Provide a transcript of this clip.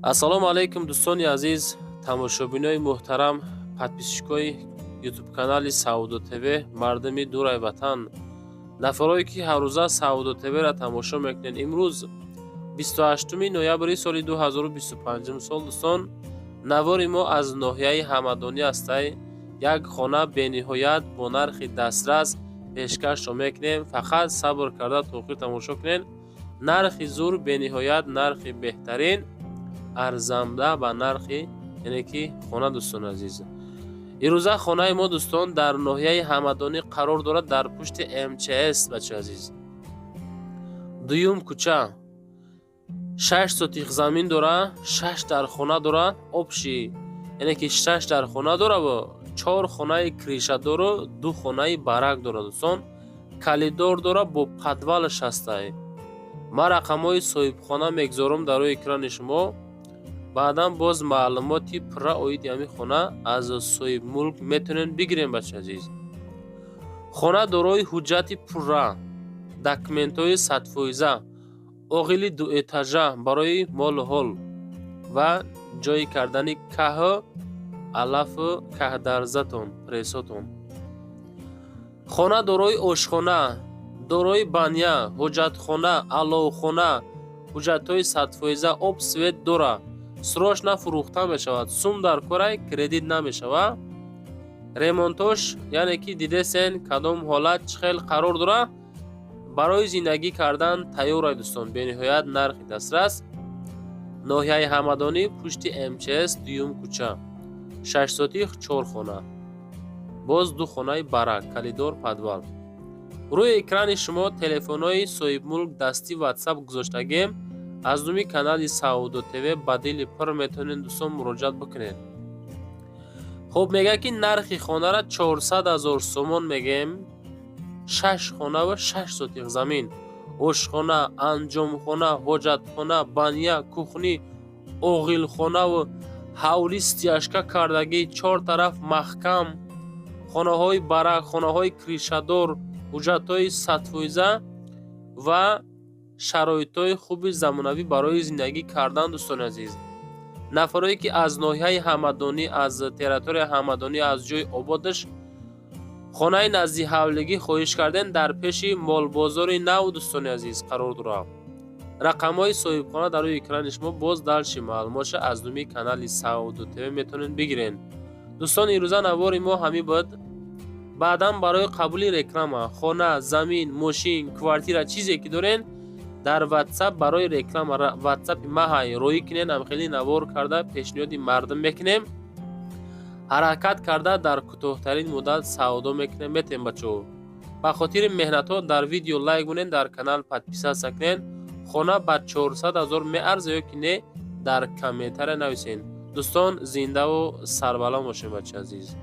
Ассалому алайкум, дӯстони азиз, тамошобинои муҳтарам, подписчикои ютуб-канали Савдо ТВ, мардуми дурай ватан, нафарое ки ҳаррӯза Савдо ТВ-ра тамошо мекунед. Имрӯз 28 ноябри соли 2025 сол, дӯстон, навори мо аз ноҳияи Ҳамадонӣ ҳастай. Як хона бениҳоят бо нархи дастрас пешкашро мекунем. Фақат сабр карда то охир тамошо кунед. Нархи зур, бениҳоят нархи беҳтарин, арзанда ба нархи, яъне ки хона. Дӯстони азиз, ирӯза хонаи мо, дӯстон, дар ноҳияи Ҳамадонӣ қарор дорад, дар пушти МЧС, бачаи азиз, дуюм кӯча. 6 сотих замин дора, шаш дар хона дора, общий, яъне ки шаш дар хона дора, чор хонаи крышадору ду хонаи барак дора. Дӯстон, коридор дора, бо подвалаш ҳастай. Ман рақамҳои соҳибхона мегузорам дар рӯи экрани шумо. Баъдан боз маълумоти пурра оиди ҳамин хона аз соҳибмулк метавонед бигирем. Бачаи азиз, хона дорои ҳуҷҷати пурра, документҳои 100%, оғили дуэтажа барои молу ҳол ва ҷой кардани каҳу алафу каҳдарзатон, прессотон. Хона дорои ошхона, дорои баня, ҳоҷатхона, аловхона, ҳуҷҷатҳои 100%, об, свет дора. Срочно фурӯхта мешавад. Сум дар корай, кредит намешавад. Ремонтош, яъне ки дидесен, кадом ҳолат, чӣ хел қарор дора, барои зиндагӣ кардан тайёрай. Дӯстон, бениҳоят нархи дастрас. Ноҳияи Ҳамадонӣ, пушти МЧС, дуюм кӯча, 6 сотих, чор хона, боз ду хонаи барак, коридор, подвал. Рӯи экрани шумо телефонҳои соҳибмулк, дастӣ ватсап гузоштагем. Аз номи канали Савдо ТВ ба дили пур метавонед, дӯстон, муроҷиат бикунед. Хуб, мегӯяд, ки нархи хонара 400 ҳазор сомон мегӯем. Шаш хона ва 6 сотих замин, ошхона, анҷомхона, ҳоҷатхона, баня, кухня, оғилхонаву ҳавлӣ стяжка кардагӣ, чор тараф маҳкам, хонаҳои барак, хонаҳои крышадор, ҳуҷҷатҳои 100% ва шароитҳои хуби замонавӣ барои зиндагӣ кардан. Дӯстони азиз, нафарое ки аз ноҳияи Ҳамадонӣ, аз территорияи Ҳамадонӣ, аз ҷои ободаш хонаи назди ҳавлигӣ хоҳиш кардем, дар пеши молбозори нав, дӯстони азиз, қарор дорад. Рақамҳои соҳибхона дар рӯи экрани шумо. Боз дальше маълумотша аз номи канали Савдо ТВ метавонед бигиред. Дӯстон, ирӯза навори мо ҳамин буд. Баъдан барои қабули реклама, хона, замин, мошин, квартира, чизе ки дорен, дар ватсап барои реклама ватсапи маҳай роҳӣ кунед. Ҳамхели навор карда пешниҳоди мардум мекунем. Ҳаракат карда дар кӯтоҳтарин муддат савдо мекунем, метем. Бачаҳо, ба хотири меҳнатҳо дар видео лайк монед, дар канал подписаться кунед. Хона ба 400 ҳазор меарза ё ки не, дар комментария нависед. Дӯстон, зиндаву сарбаланд бошед, бачаи азиз.